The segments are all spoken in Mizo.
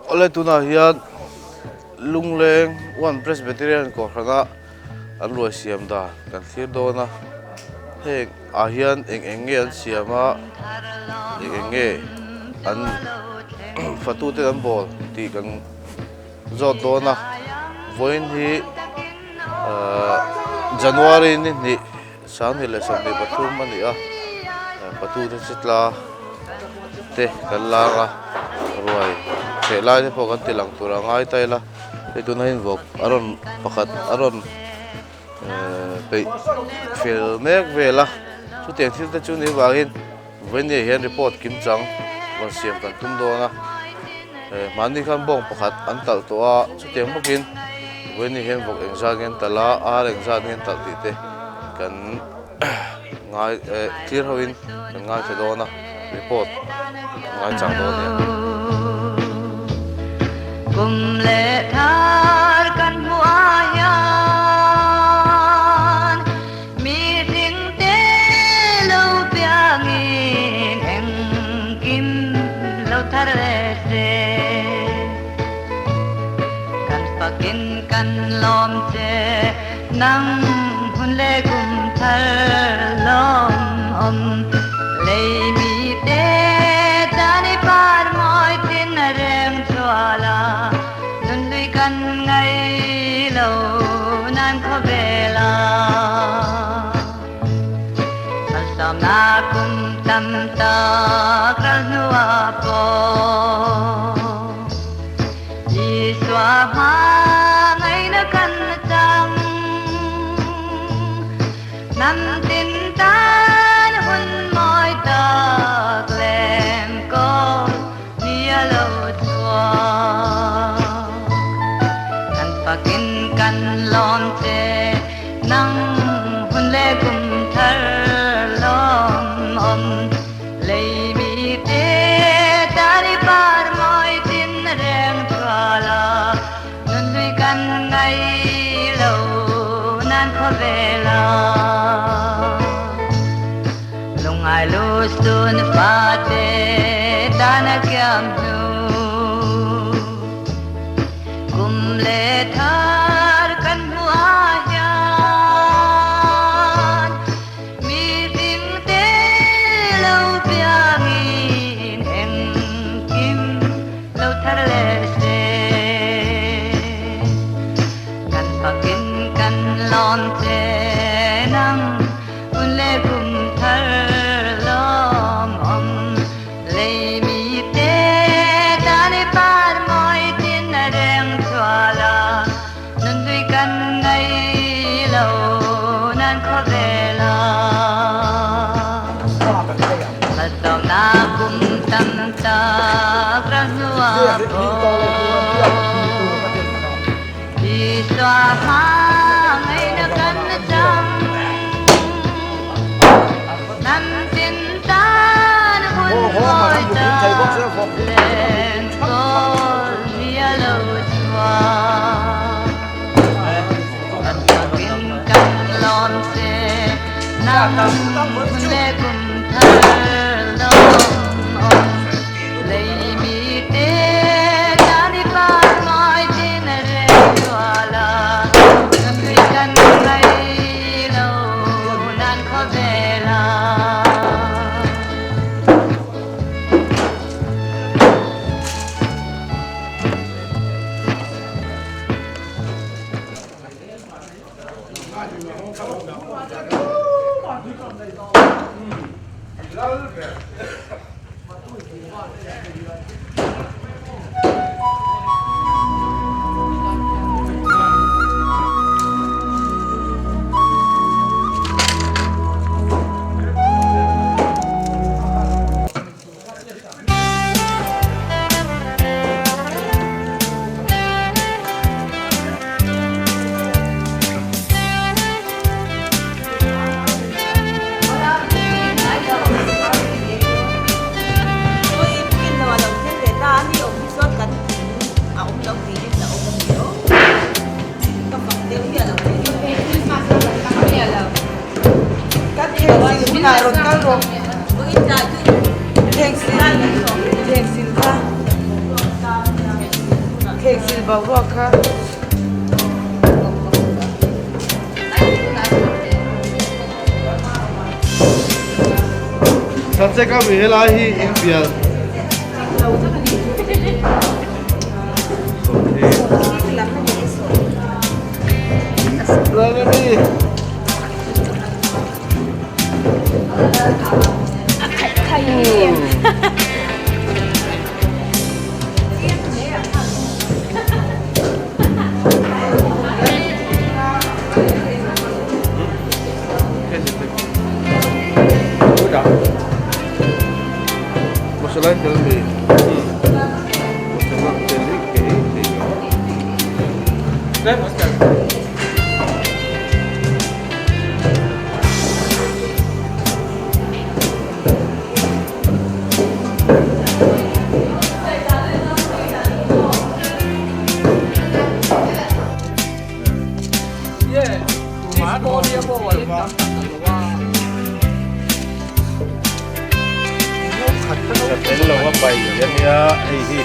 Awle tunah hian Lungleng One Presbyterian Kohhrana an ruai siam dan kan thlir dawn a, heng ah hian eng eng nge an siam a, eng eng nge an fatute an bawl tih kan zawt dawn a, vawiin hi ahh January ni hnih 2023 a ni a, fatute chi tla te kan lang a, ruai chheh lai te pawh kan ti lang tur a ngai ta ila. Hei tunah hian vawk a rawn pakhat a rawn peih fel mek vel a chutiang thil te chu ni vangin vawinia hian report kim chang rawn siam kan tum dawn a hmanni khan bawng pakhat an talh tawh a chutiang bawkin vawinia hian vawk engzat nge an talh a ar engzat nge an talh tih te kan ngai clear hoin kan ngaithla dawn a report ngai chang dawn nia. Kum leh thar kan hmuh ah hian mi ding te lo piangin engkim lo thar leh se. Kan fakin kan lawm che nang hun leh kum thar lawm awm lei mi te tan i par mawi thin a reng chhual a nun hlui kan ngai lo nan khawvel a malsawmna kum tam tak ral hnuah pawh Isua hma ngaihna kan chang. Hnam tin tan hun mawi tak lem kawl ni a lo chhuak. Kan fakin kan lawm che nang hun leh kum thar lawm awm. Lei mi te tan i par mawi tin reng thual a, nun hlui kan ngai lo nan khawvel a. Lungngai lu sun fate tan a kiam hnu, kum leh thar kan hmuh ah hian. Mi dingte lo piangin engkim lo thar leh se. Kan fakin kan lawm che nang hun leh kum thar lawm awm. Lei mi te tan i par mawi tin a reng chhual a. Nun hlui kan ngai lo nan khawvel a Malsawmna kum tam tak ram hnuah pawh Isua hma ngaihna kan chang Hnam tin tan hun mawi tak lenkawl ni a lo chhuak. Kan fakin kan lawm che nang hun leh kum thar lawm awm. Lei mite tan i par mawi tin a reng zual a, kan tui kan ngai lo nan khawvel a. Sil boruak kha. Sachek a mi helai hi infial. Masala in tel mi. Masala tel hi kei thei lo. Satel lo a pai a nia hei hi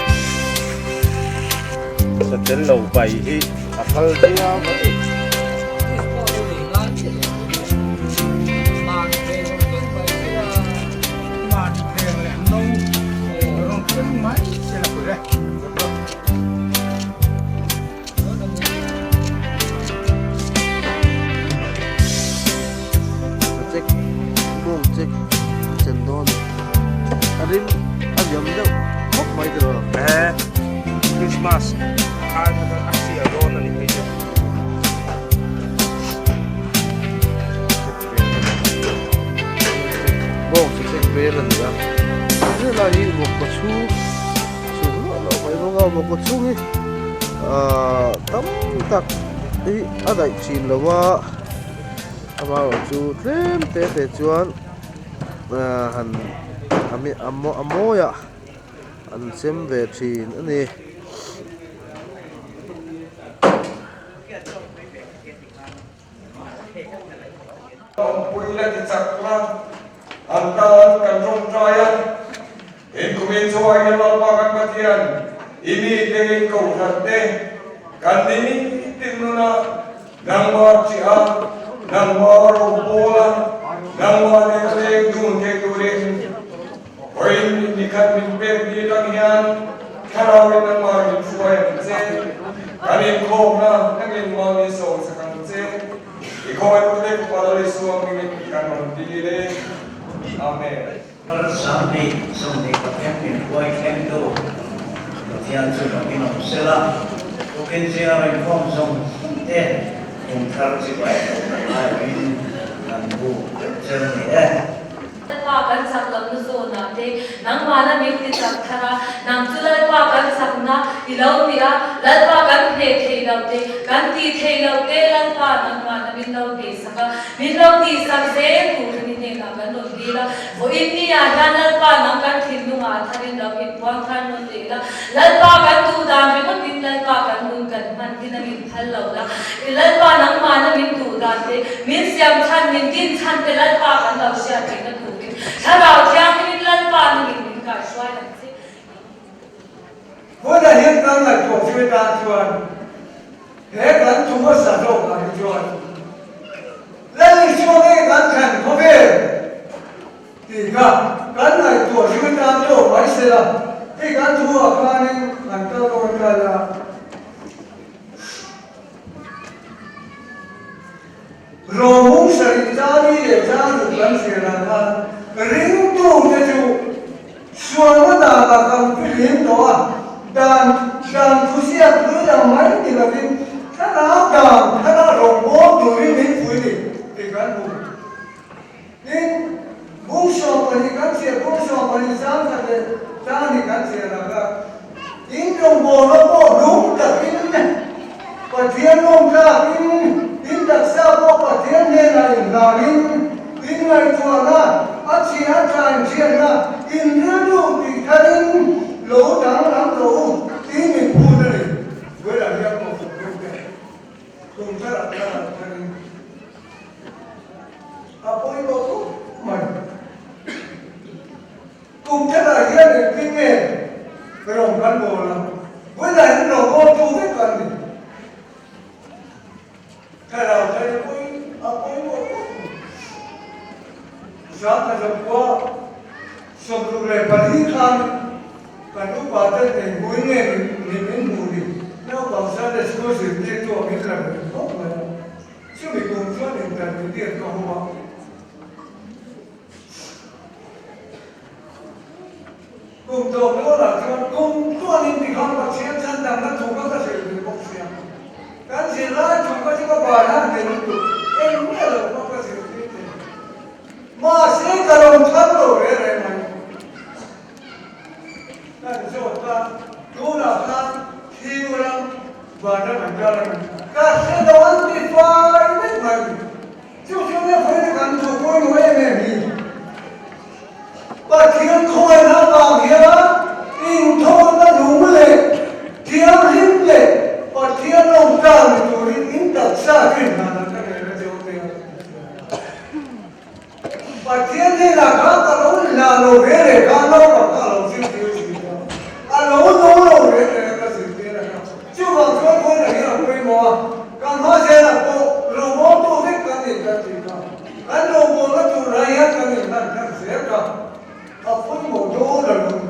satel lo pai hi a phal diam a ni. Check bawng check chen dawn a rim a liam deuh khawp mai tiraw. He Christmas ai kha chuan a sial dawn a ni phei chu. Bawng chu check vel a ni a, helai hi vawkpa chhung chhung luah loh mai bawk a vawkpa chhung hi ahh tam tak hi a daih thin lo a amaherawhchu tlem te te chuan ahh han a mawi ah an sem ve thin a ni. Awmpui la ti chak la, an tan kan tawngtai a, inkumin chhuah hian Lalpa kan Pathian i mite in kohhran te kan ni tin nuna nangmah ṭih a, nangmah rawngbawl a, nangmah nen a leng dun thei turin vawiin nikhat min pek ni atang hian Thlarauin nangmah min hruai ang che, kan inkhawmna nangin mahni sawmsak ang che. I khawngaih pute Fapa Lal Isua hmingin kan rawn dil e. Amen. Sangni sawmhnih Pathian min huai thlengtu Pathian chu fakin awm sela, tukin zinga rinkhawm zawng zawng te kum thar chibai lo kan aiawhin kan bu vek cheu ni e. Lalpa kan chak lohna zawnah te nangmah la min ti chak thar a, nang chu Lalpa kan chakna i lo ni a, Lalpa kan hneh thei lo te, kan tih thei lo te Lalpa nangmah la min lo hneh sak a, min lo tih sak zel turin i hnenah kan rawn dil a, vawiin ni ah hian Lalpa nang kan thinlungah a tharin lo inpuang thar nawn leh la, Lalpa kan duh dan ringawtin Lalpa kan nun kan hman hi nangin phal lo la, I Lalpa nangmah na min duh dan te, min siam chhan, min din chhan te Lalpa kan lo hriat theihna turin Thlarau Thianghlimin Lalpa nangin min kaihruai ang che. Hmunah hian kan ngaihtuah zir tan chuan he kan thu hmasa zawkah hi chuan Lal Isua nge kan thlan khawvel tih kha kan ngaihtuah zir tan zawk mai sela hei kan thu ah khanin kan kal dawn ta la. Rawhung sarih chali leh charuk kan hriat ang khan ringtute chu sualna danah kan fihlim tawh a, dan dan thuziak hlui ang mai ni lovin thlarau dan thara rawngbâwl turin min pui ni tih kan hmu. Tin, bung 12 kan chhiar, bung 12 zang khat leh chang hi kan chhiar ang a, in rawngbawlna pawh lung takin Pathian lawm tlakin, in taksa pawh Pathian hnenah inhlanin, in ngaihtuahna, a chhia a tha inhriatna, in rilru tih tharin lo danglam tawh u tih min phut a ni. Buaila hian pawh fuk deuh te, kum tharah tharah tharin. A pawimawh khawp mai. Kum thenah hian engtin nge rawng kan bawl ang? Vawiinah hian rawng bawltu 64 khan kan upa ten eng hmui nge ni min hmuh ni naupang Sunday School zirtirtu a min la reng khawp mai a, chumi kum chuan intermediate ka hum a. Kum tawp lawlah chuan kum tluanin tikhan Pathian chhandamna thu kha ka hrilh ve bawk sia. Kan zirlai thu kha chu ka bai han ve lutuk, eng nge lo pawh ka zirtir thei. Mahse ka lo thar lo re re mai. Kan zawt a, tunah khan thiu ram vanram an kal a ni. Ka hre lo an ti fai vek mai. Chu chu nge khawiah kan duh pawimawh em em hi? Pathian khawiah vang hian inthawlna nung leh thianghlim leh Pathian lawmtlang ni turin in taksa chu inhlan ka rel a cheu te a. Pathian hnenah khan ka lo inhlan lo ve reh khan naupang kha a lo zirtir thin a, a lo no lo ve reh a ka zirtir a kha. Chuvang chuan khawiah hian a pawimawh a, kan hma zelah pawh rawngawltu vek kan nih kan tih kha. Kan rawngbawlna turah hian kan inhlan thar zel ka, a pawimawh dawn a lo ni.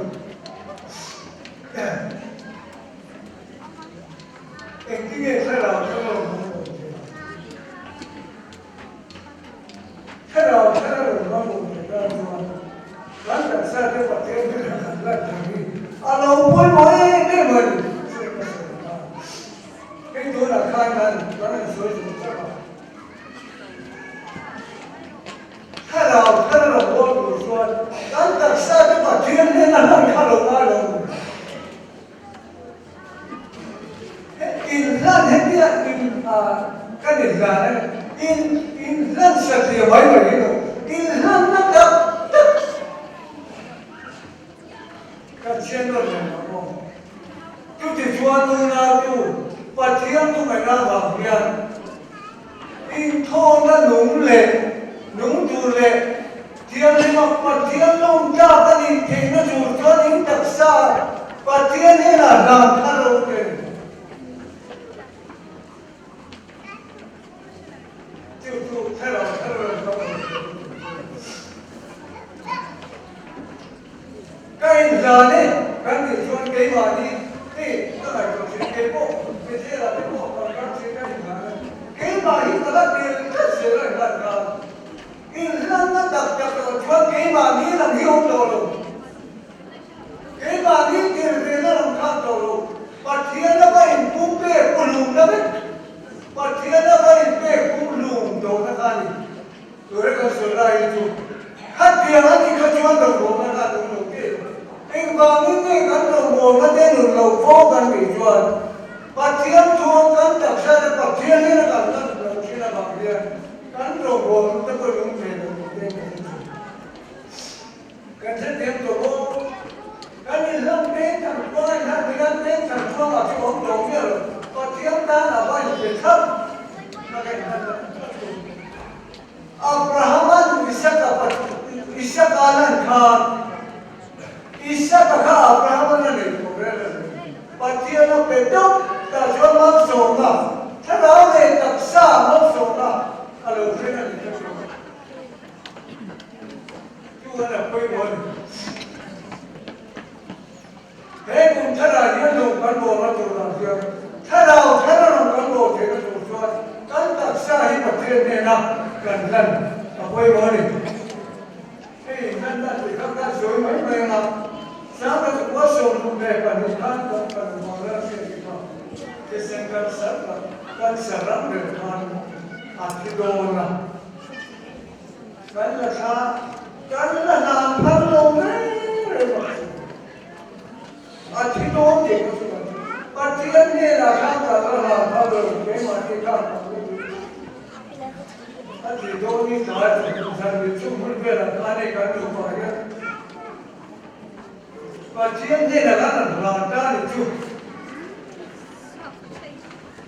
Engtinge thlarau thlarau hmang awm thei ang? Thlarau thlarau hmang awm thei tan chuan kan taksa te Pathian hmel kan lan thar hi a lo pawimawh em em a ni. Chu ka sawi ta. Hei tunah khan kan han sawi zawk chauh a. Thlarau thar lo haw tur chuan kan taksa te Pathian hnena hlan kha lo ngai lo ni. Inhlan hetia in kan inhlan a in inhlan satliah mai mai hi lo inhlanna tak tak kan chhiat nawn reng ang aw. Chutichuan unautu Pathian thuhmehna avang hian Inthawna nung leh nung tur leh thianghlim a Pathian lawm tlak a nih theihna tur chuan in taksa Pathian hnenah hlan thar lo ten. Chu chu thlarau thar rawn hmang lo tur chu Ka inhlan e, kan tih chuan keimahni hei ka ngaihtuah thin, kei pawh Bethel-ah te pawh kan kal thin ka inhlan a, keimah hi ka la tel tlat zel a inhlan khan. Inhlanna tak tak loh chuan keimahni lam hi awm tawh lo, keimahni tel vena lam khan tawh lo, Pathian a va inpumpek pulumna vek, Pathian a va inpek pumhlum tawhna kha a ni. Tuna kan sawi lai hi chu khatiang a nih kha chuan rawngbawlna kha a nung lo teh lo. Engvangin nge kan rawngbawlna te nun lo fo kan tih chuan Pathian chuan kan taksa te Pathian hian a kan lan lo thin avang hian kan rawngbawlna te pawh nung thei lo tih te kan hre thin. Kan hre thiam tawh bawk. Kan inhlam peng kan chuang a inhlam hian peng kan chuangah chu awm tawh miah lo. Pathian tan a va inpe thlap a ka inhlan ta thlap tawh. Abrahama'n Isaka Isaka lan khan Isaka kha Abrahama'n a nei tawh reng a ni. Pathian a pe deuh tah chuan malsawmna, thlarau leh taksa malsawmna a lo thleng a ni kha chuan. Chu an a pawimawh a ni. He kum tharah hian lawng kan bawlna turah hian thlarau thar a rawn kan bawl theihna tur chuan kan taksa hi Pathian hnena kan hlan a pawimawh a ni. Hei inhlanna tih kha kan sawi mai mai ang a, Sangkhat 32 khan kan kan vang ral hriat tih kha thisen cancer cancer ram ber khan a thi dawn a. Kan la thla, kan la hlan phal lo reng reng ang chu. A thi dawn tih kha chu kan hre. Pathian hnenah khan kan la hlan phal lo, keimahni khan kan la duh. A thi dawn hi tlai zan mit chung hun velah khan hei kan nupa hian Pathian hnenah khan an hlan ta a ni chu.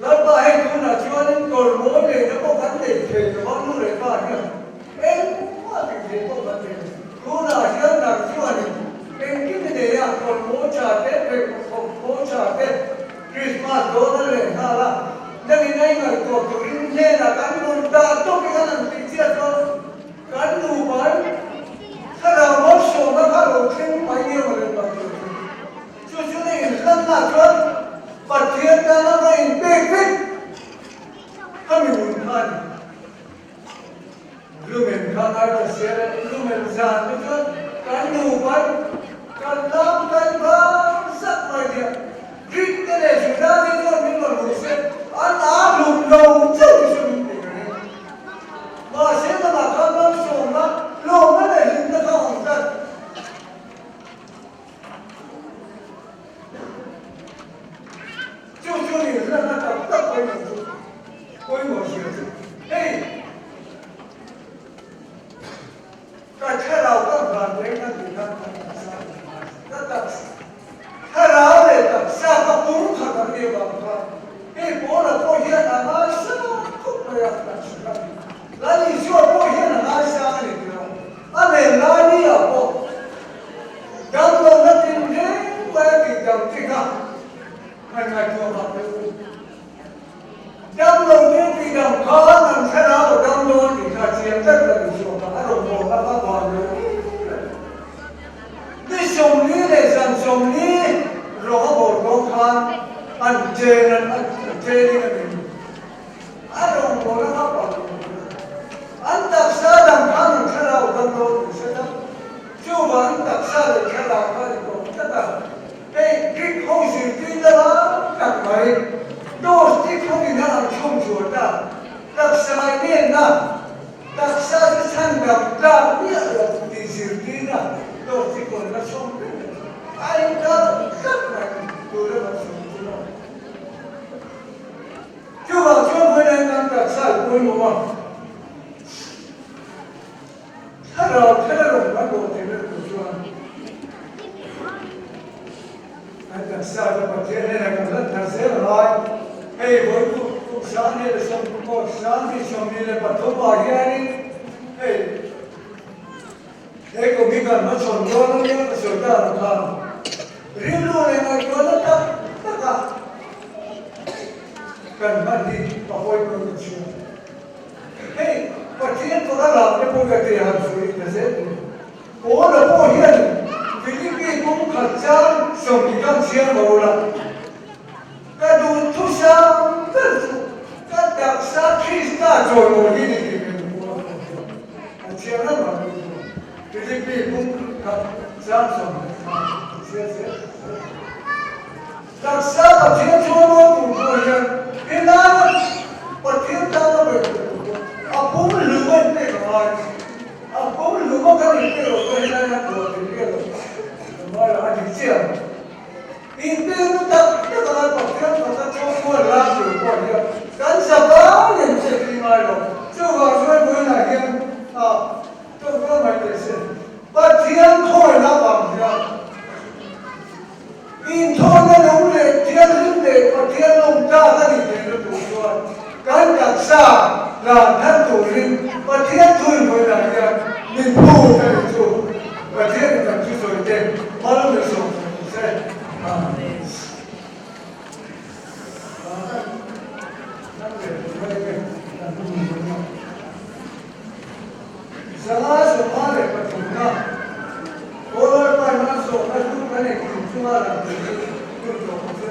Lalpa hei tunah chuanin kawr mawi neihna pawh kan nei thei lo a, nu leh pa hian engmah tih theih pawh kan nei lo. Tunah hian nang chuanin engkim i nei a, kawr mawi tha te, pheikhawk mawi tha te, Krismas dawn a leh nghal a, nangin a ingaihtuah turin hnenah kan rawn dah tawk i kan han tih chiah chuan kan nupa in. nupain kan lam kan vang zak mai nia. Greek te leh Juda te chuan min rawn hmu se, an a hlum lo chauh hi chu min ti ka ring. Mahse lamah khan malsawmna, lawmna leh hlimna kha a awm tlat. Chu chu ni hlanna tak tak pawimawh chu pawimawh zia chu hei ka thlarau ka van reng a tih khan ka taksa a ni mai. Ka taksa thlarau leh taksa ka pum khat an nih avang khan hei Paula pawh hian a ngaisang khawp mai a taksa kha ni. Lal Isua pawh hian a ngaisang a ni tih a a len lai ni ah pawh damlohna tinreng mai a tih dam chi kha Kan ngaihtuah vang deuh u. Damlo te tih dam khan an thlarau a dam dawn tih kha chiang tlat ka ni zawk a, a rawn bawlna kha vang deuh em em. Ni 40 leh zan 40 rawng a bawl dawn khan an chen an an chenin a ni. A rawn bawlna kha vang deuh em. An taksa dam khan an thlarau a dam dawn tih hre tlat. Chuvangin taksa leh thlarau kha a ni tawp tlat a. Hei Greek ho zirtirna lam tak mai, Gnostic ho in a an chhawm zual ta. Taksa inenna, taksa chu chhan dam tlak miah lo tih zirtirna Gnostic ho in a chhawm reng a ni. A inkar tlat mai tura kan sawi chu a ni. Chuvang chuan vawiin kan taksa i pawimawh a. Thlarau thlarau kan bawh theihna tur chuan kan taksa chu Pathian hnenah kan hlat thar zel a ngai. Hei vawi kum 2023 ah hianin hei he kum hi kan hmachhawn dawn a nia ka sawi ta ang khan rilru leh ngaihtuahna tak taka kan hman hi a pawimawh ka chhia. Hei, Pathian faka lam te pawh ka ti han sawi ta zel mai. Paula pawh hian Philippi kum khat chang 20 kan chhiar bo la, ka duh thusam ber chu ka taksa Krista chawimawi hi ni tih min hmu a a chhiar reng ang chu. Philippi kum khat chang 20 khan a chhiar zel zel. Taksa Pathian chuan aw tur pawh hian helai Pathian tana ve tur pawh a pum hlum a inpek a ngai. A pum hlum a kan inpek loh chuan helai hian buai thei viau lo. Kan ngai lo a dik chiah ang. Inpekna tak tak a ngai Pathian faka chawhmual lak tur pawh hian kan zavai in pek hi ngai lo. Chuvang chuan vawiinah hian a tawngtawn mai teh se. Pathian khawihna vang hian. Inthawhna lo leh thianghlim leh Pathian lawm tlak a nih theihna tur chuan kan taksa lan than turin Pathian thu invawiinah hian min phut a nih chu. Pathianin kan thusawi te mal min sawm thei ni se. Amen. 153na, Kawlai pa hian sawmna hlu kan ei tum chunga lang tur hi hun tawp ang che.